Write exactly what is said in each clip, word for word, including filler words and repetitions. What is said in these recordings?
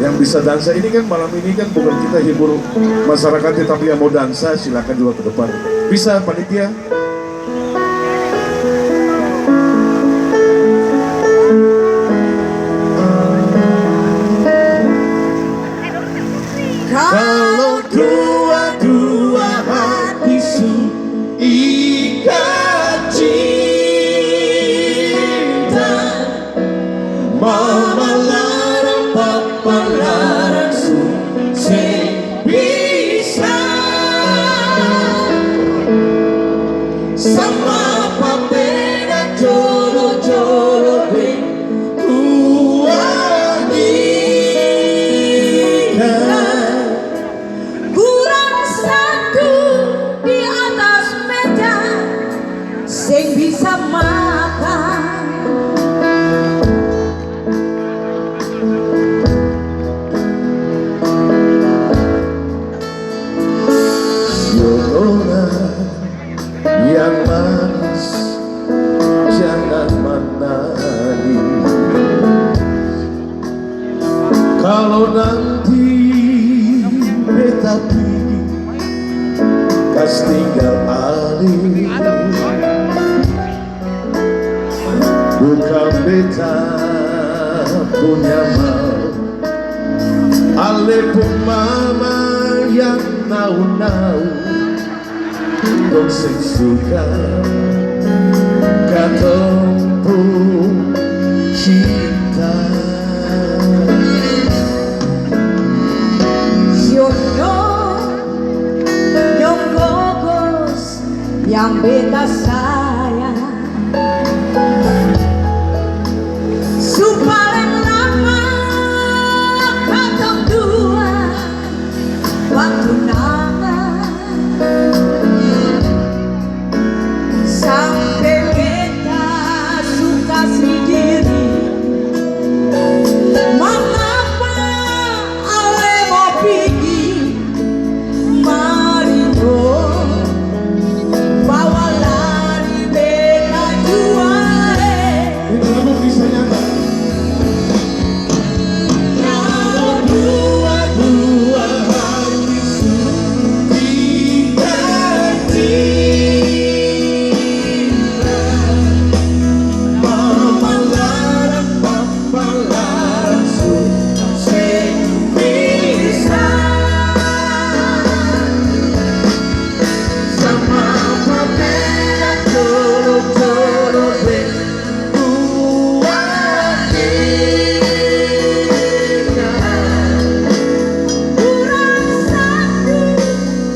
Yang bisa dansa ini kan, malam ini kan bukan kita hibur masyarakat, tetapi yang mau dansa silakan juga ke depan. Bisa, panitia? Kalo dua-dua hati su ikat cinta, mama larang, papa larang, su seng bisa. Sama papeda jolo-jolo deng tuang ika. Kurang satu di atas meja, seng bisa makan. Sio nona yang manis, jangan manangis. Kalo nanti beta pigi, kas tinggal ale. Bukang beta punya mau, ale pung mama yang nau-nau. Dong seng suka katong pung cinta. Jodoh nyong gogos yang beta sayang. Su paleng lama katong dua batunangan, sampe beta su kasi diri. Mangapa ale mo pigi? Mari dong bawa lari beta jua, e. Itu lagu kisah nyata. Kalo dua-dua hati su ikat cinta, mama larang, papa larang, su seng bisa. Sama papeda jolo-jolo deng tuang ika. Kurang satu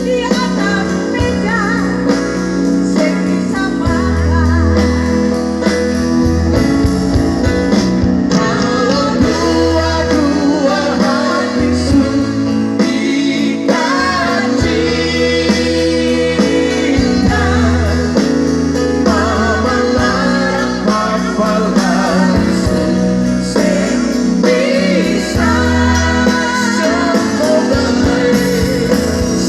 di atas meja, seng bisa makan. Kalo dua-dua hati su ikat cinta, mama larang, papa larang, su seng bisa.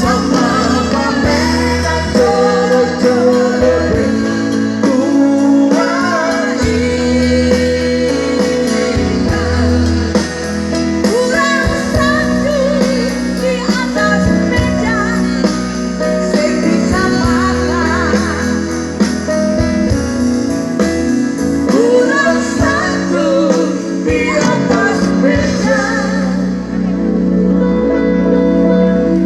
Sama papeda jolo-jolo deng tuang ika. Kurang satu di atas meja, seng bisa makan. Kurang satu di atas meja,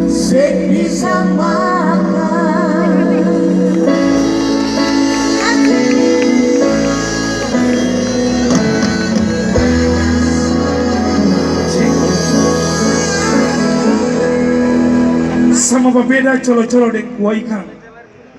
seng bisa makan. Sama papeda colo-colo deng kua ikang.